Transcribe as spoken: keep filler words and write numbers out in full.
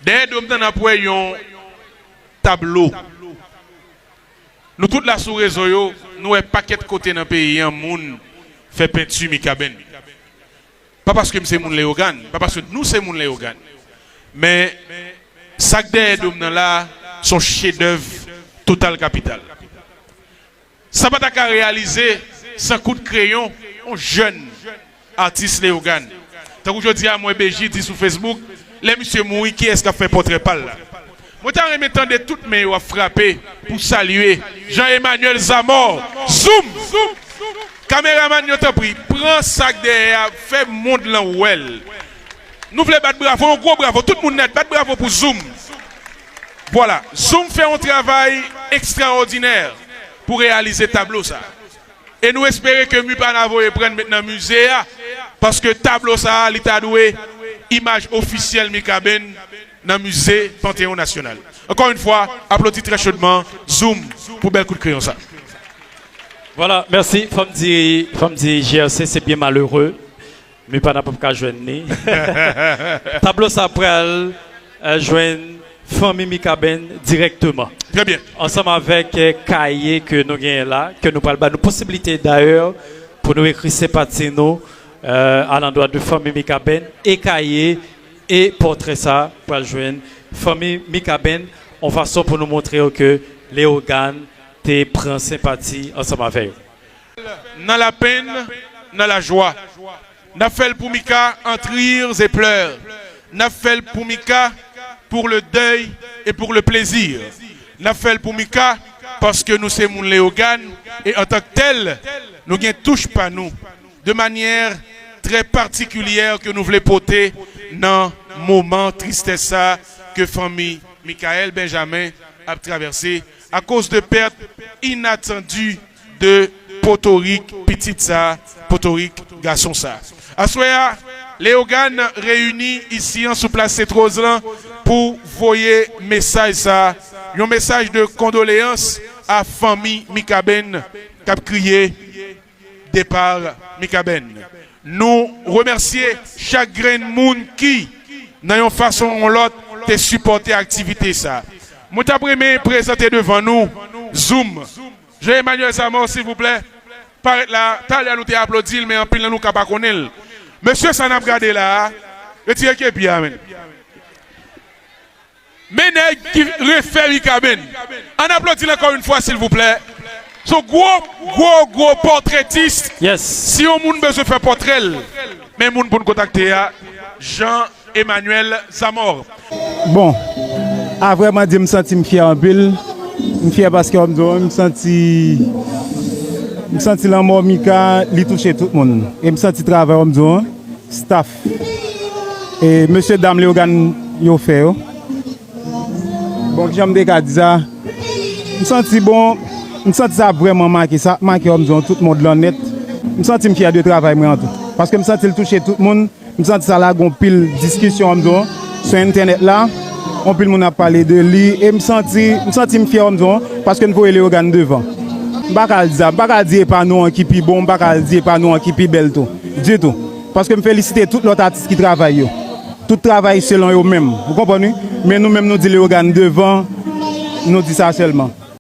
Dèyè do m nan, n ap wè yon tablo. Nou tout la sou rezo yo, nou wè pakèt kote nan peyi an moun fè penti Mikaben. Pa paske m se moun Leyogàn, pa paske nou se moun Leyogàn. Men, sa k dèyè do m nan la, se yon chedèv total kapital. Sa pa ta ka reyalize san kout kreyon yon jèn atis Leyogàn. Tankou jodi a, m wè Beji di sou Facebook, lè misye mouri, kiyès k ap fè pòtrè pa l la? Mwen ta renmen tande tout men yo ap frape pou salye Jean Emmanuel Zamor. Zoom! Kameramann yo, tanpri, pran sa k dèyè a, fè mond lan wè l. Nou vle bat bravo, yon gwo bravo, tout moun nèt, bat bravo pou Zoom. Vwala, Zoom fè yon travay ekstraòdinè pou reyalize tablo sa. E nou espere ke Mupana voye pran l met nan mize a, paske tablo sa a, li ta dwe imaj ofisyèl Mikaben nan mize Panteyon Nasyonal. Encore une fois, applaudis très chaudement Zoom pou bèl kout kreyon sa. Vwala, mèsi. Fò m di, fò m di G R C, se byen malere. Mupana p ap ka jwenn li. Tablo sa pral eh, jwenn fanmi Mikaben dirèkteman. Très bien. Ansanm avèk eh, kaye ke nou genyen la, ke nou pral ba nou posiblite dayè pou nou ekri senpati nou eh, alandwa de fanmi Mikaben e kaye e pòtrè sa pral jwenn fanmi Mikaben yon fason pou nou montre yo ke Leyogàn te pran senpati ansanm avè yo. Nan lapenn, nan lajwa. N ap fè l pou Mika en rires et pleurs. N ap fè l pou Mika pour le deuil et pour le plaisir. N ap fè l pou Mika paske nou se moun Leyogàn e antank tèl, nou gen touch pa nou de manyè trè patikilyè ke nou vle pote nan moman tristès sa ke fanmi Michael Benjamin ap travèse akoz de pèt inatandi de potorik pitit sa, potorik gason sa. Aswè a, Leyogàn reyini isi an sou plas Sent Roz lan pou voye mesaj sa, yon mesaj de kondoleyans a fanmi Mikaben k ap kriye depa Mikaben. Nou remèsye chak grenn moun ki, nan yon fason ou yon lòt, te sipòte aktivite sa. Mwen t ap renmen prezante devan nou Zoom. Jean Emmanuel Zamor, silvouplè, parèt la. Talè a nou te aplodi l, men anpil nan nou ka pa konnen l. Mesye sa n ap gade la a, retire kepi a, men. Men nèg ki refè Mikaben. Ann aplodi l encore une fois, silvouplè. Se yon gwo, gwo, gwo pòtretis. Yes. Si yon moun bezwen fè pòtrè l, men moun pou n kontakte a, Jean Emmanuel Zamor. Bon, a vrèman di, m santi m fyè anpil. M fyè paske, m di w, m santi, m santi lanmò Mika, li touche tout moun. E m santi travay, m di w, staff, e mesye dam Leyogàn yo fè yo. Bon, kijan m te ka di sa? M santi, bon, m santi sa vrèman make, sa make, m di w, tout mond lan nèt. M santi m fyè de travay mwen an tou. Paske m santi l touche tout moun. M santi sa lage yon pil diskisyon, m di w, sou entènèt la. Yon pil moun ap pale de li. E m santi, m santi m fyè, m di w, paske n voye Leyogàn devan. M pa ka al di sa. M pa ka al di e pa nou an ki pi bon, m pa ka al di e pa nou an ki pi bèl tou. Ditou. Paske m felisite tout lòt atis ki travay yo. Tout travay selon yo menm. Ou konprann wi? Men nou menm nou di Leyogàn devan, nou di sa sèlman.